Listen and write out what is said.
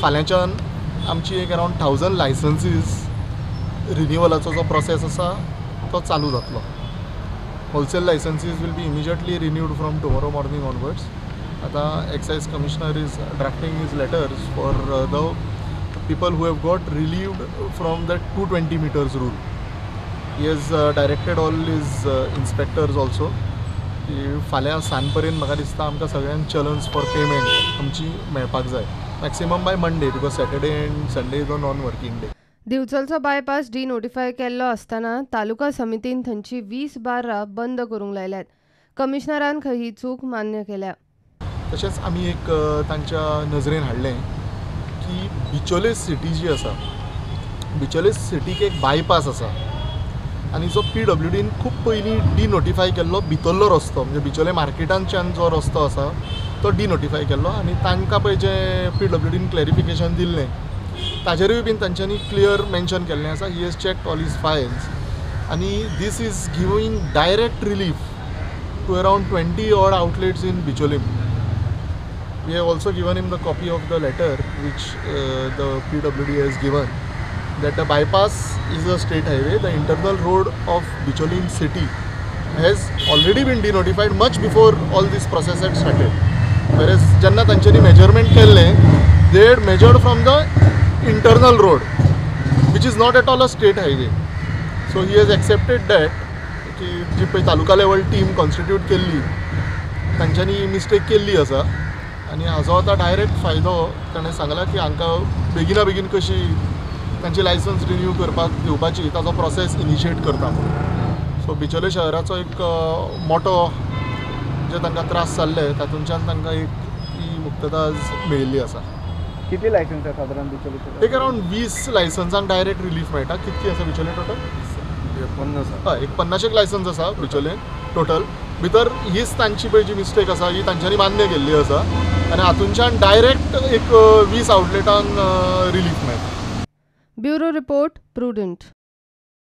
फाल्यांच्यान आमची एक अरावंड 1000 लायसन्सीज रिन्युअलाचो जो प्रोसेस आसा तो चालू जातलो. Wholesale licenses will be immediately renewed from tomorrow morning onwards. आतां excise commissioner is drafting his letters for the people who have got relieved from the 220 meters rule. He has directed all his inspectors also की फाल्यां सांज पर्यंत म्हाका दिसता आमकां सगळ्यांक चलन्स for payment आमची मेळपाक जाय, maximum by Monday, because Saturday and Sunday is a non working day. दिवचलचो bypass D notify केल्लो आसतना तालुका समितीन थंयची 20 बार्रां बंद करूंक लायल्यात. कमिशनरान खंय ही चूक मान्य केल्या. तशेंच आमी एक तांच्या नजरेन हाडलें की बिचोले सिटी जी आसा, बिचोले सिटीक एक बायपास आसा आनी जो पीडब्ल्यूडीन खूब पयलीं डिनोटिफाय केल्लो भितरलो रस्तो, म्हणजे बिचोले मार्केटांतच्यान जो रस्तो आसा तो डिनोटिफाय केल्लो आनी तांकां पळय जें पीडब्ल्यूडीन क्लॅरिफिकेशन दिल्लें ताजेरूय बीन तांच्यांनी क्लियर मेन्शन केल्लें आसा. He has checked all his files आनी this is giving direct relief to around 20 odd outlets in Bicholim. We have also given him the copy of the letter which the PWD has given that the bypass is a state highway. The internal road of Bicholim city has already been denotified much before all this process had started. Whereas जेन्ना तांच्यांनी measurement केल्लें, they had measured from the internal road, which is not at all a state highway. So he has accepted that की जी पळय taluka level team constitute केल्ली तांच्यांनी mistake केल्ली आसा आनी हाजो आतां डायरेक्ट फायदो ताणें सांगला की हांकां बेगिना बेगीन कशी तांची लायसन्स रिन्यू करपाक दिवपाची ताचो प्रोसेस इनिशिएट करता म्हणून. सो बिचोले शहराचो एक मोटो जे तांकां त्रास जाल्ले तातूंतल्यान तांकां एक ही मुक्तता आज मेळिल्ली आसा. कितली लायसन्स आसा सादारण बिचोले? एक अरावंड 20 लायसन्सांक डायरेक्ट रिलीफ मेळटा. कितकी आसा बिचोले टोटल? 50. हय, एक 50 लायसन्स आसा बिचोले टोटल. भितर हीच तांची पळय जी मिस्टेक आसा ही तांच्यांनी मान्य केल्ली आसा आनी हातूंतल्यान डायरेक्ट एक 20 आउटलेटांक रिलीफ मेळटा. Bureau report, Prudent.